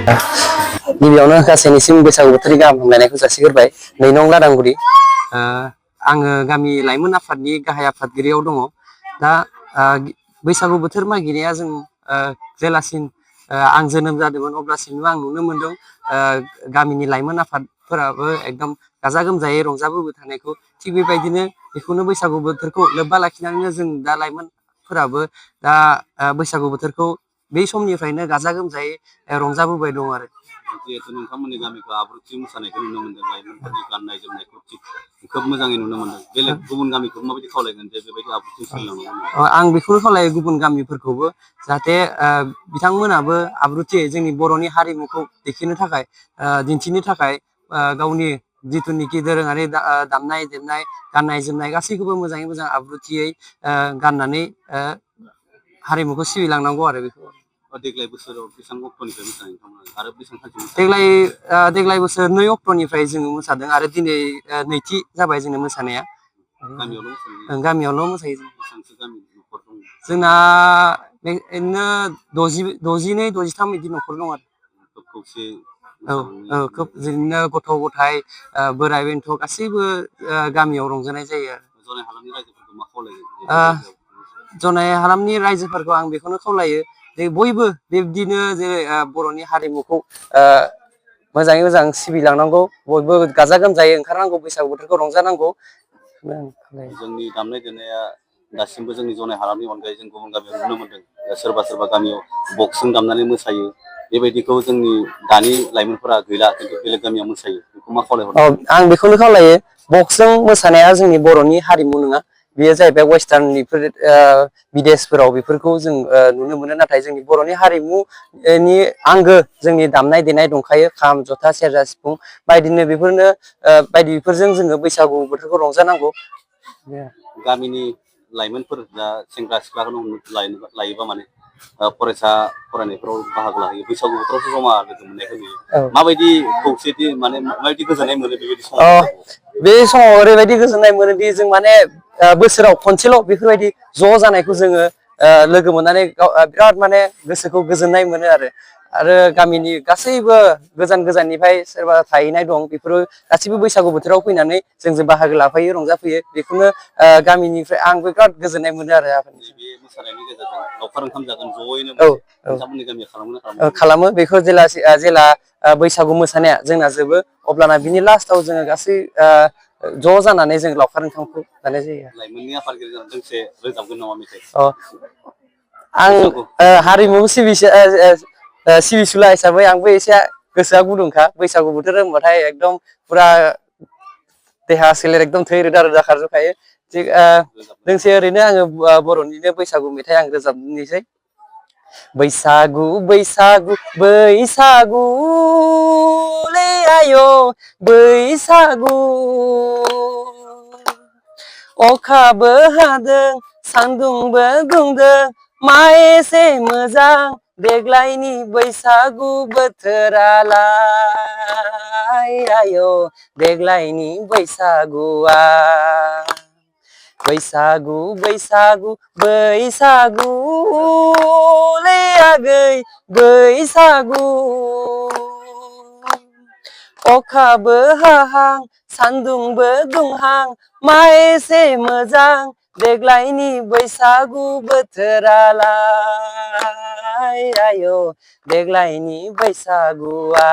गिबियावनो गासैनिसिम बैसागु बोथोरनि गाहाम हामलायनायखौ जासिग्रोबाय। नै नं लादांगुरि आङो गामि लाइमोन आफादनि गाहाय आफादगिरियाव दङ। दा बैसागु बोथोर मागिनाया जों जेलासिम आं जोनोम जादोंमोन अब्लासिमबो आं नुनो मोनदों गामिनि लाइमोन आफादफोराबो एकदम गाजा गोमजायै रंजाबोबाय थानायखौ। थिग बेबायदिनो बेखौनो बैसागु बोथोरखौ लोब्बा लाखिनानैनो जों दा लाइमोनफोराबो दा बैसागु बोथोरखौ बे समनिफ्रायनो गाजा गोमजायै रंजाबोबाय दं आरो। जिहेतु नोंथांमोननि गामिखौ आब्रुथि मोसानायखौ नुनो मोनदों, लाइमोनफोरनि गाननाय जोमनायखौ खोब मोजाङै नुनो मोनदों। बेलेग गुबुन गामिखौ माबायदि खावलायगोन जे बेबायदि आब्रुथि सोलिलांनांगौ? आं बेखौनो खावलायो गुबुन गामिफोरखौबो, जाहाथे बिथांमोनाबो आब्रुथियै जोंनि बर'नि हारिमुखौ दिन्थिनो थाखाय गावनि जिथुनिखि दोरोङारि दामनाय देनाय गाननाय जोमनाय गासैखौबो मोजाङै मोजां आब्रुथियै गाननानै हारिमुखौ सिबिलांनांगौ आरो बेखौ। देग्लाय बोसोराव बेसेबां अक्ट'निफ्राय मोसानाय नोंथांमोना आरो बेसेबां सानसिम? देग्लाय बोसोर 2 अक्ट'निफ्राय जोङो मोसादों आरो दिनै नैथि जाबाय जोंनि मोसानाया। गामियावल' मोसायो जों। बेसेबांसो गामि न'खर दं? जोंना ओरैनो 62 63 बिदि न'खर दं आरो। खोब खौसे। खोब बिदिनो गथ' गथाय बोराइ बेन्थ' गासैबो गामियाव रंजानाय जायो आरो। जनाय हालामनि रायजोफोरखौ मा खावलायो? जनाय हालामनि रायजोफोरखौ आं बेखौनो खावलायो जे बयबो बिब्दिनो जेरै बर'नि हारिमुखौ मोजाङै मोजां सिबिलांनांगौ, बयबो गाजा गोमजायै ओंखारनांगौ, बैसागु बोथोरखौ रंजानांगौ। जोंनि दामनाय देनाया दासिमबो जोंनि जनाय हालामनि अनगायै जों गुबुन गामियाव नुनो मोनदों। सोरबा सोरबा गामियाव बक्सजों दामनानै मोसायो। बेबायदिखौ जोंनि दानि लाइमोनफोरा गैला, खिन्थु बेलेग गामियाव मोसायो। बेखौ मा खावलायहरनो? आं बेखौनो खावलायो, बक्सजों मोसानाया जोंनि बर'नि हारिमु नङा। बेयो जाहैबाय वेस्टार्ननिफोर बिदेशफोराव बेफोरखौ जों नुनो मोनो। नाथाय जोंनि बर'नि हारिमुनि आंगो जोंनि दामनाय देनाय दंखायो, खाम जथा सेरजा सिफुं बेफोरजों जोङो बैसागु बोथोरखौ रंजानांगौ। गामिनि लाइमोनफोर दा सेंग्रा सिख्लाखौनो लायोबा माने फरायसा फरायनायफ्राव बाहागो लाहैयो, बैसागु बोथोरावसो जमा लोगो मोननायखौ नुयो। माबायदि खौसेथि माने माबायदि गोजोननाय मोनो बेबायदि समाव? बे समाव ओरैबायदि गोजोननाय मोनोदि जों माने बोसोराव खनसेल' बेफोरबायदि ज' जानायखौ जोङो लोगो मोननानै बिराद माने गोसोखौ गोजोननाय मोनो आरो गामिनि गासैबो गोजान गोजाननिफ्राय सोरबा थाहैनाय दं, बेफोरो गासिबो बैसागु बोथोराव फैनानै जोंजों बाहागो लाफैयो, रंजाफैयो। बेखौनो गामिनिफ्राय आंबो बिराद गोजोननाय मोनो आरो। बे मोसानायनि गेजेरजों लावखार ओंखाम जागोन ज'यैनो नोंथांमोननि गामिया खालामो। बेखौ जेला बैसागु मोसानाया जोंना जोबो, अब्लाना बिनि लास्टआव जोङो गासै ज' जानानै जों लावखार ओंखामखौ जानाय जायो। लाइमोननि आफादगिरि दोंसे रोजाबगोन नामा मेथाइ? आं हारिमु सिबिसुला हिसाबै आंबो एसे गोसोआ गुदुंखा। बैसागु बोथोर होनबाथाय एकदम फुरा देहा सोलेर एकदम थै रोदा रोदा खारजोबखायो। थिग दोंसे ओरैनो आङो बर'निनो बैसागु मेथाइ आं रोजाबनोसै। बैसागु बैसागु बैसागुलै आय' बैसागु, अखाबो हादों सान्दुंबो दुंदों, मा एसे मोजां देग्लायनि बैसागु बोथोरालाय आय' देग्लायनि बैसागुआ। बैसागु बैसागु बैसागुलै आगै बैसागु, अखाबो हाहां सान्दुंबो दुंहां, मा एसे मोजां देग्लायनि बैसागु बोथोरालाय आय' देग्लायनि बैसागुआ।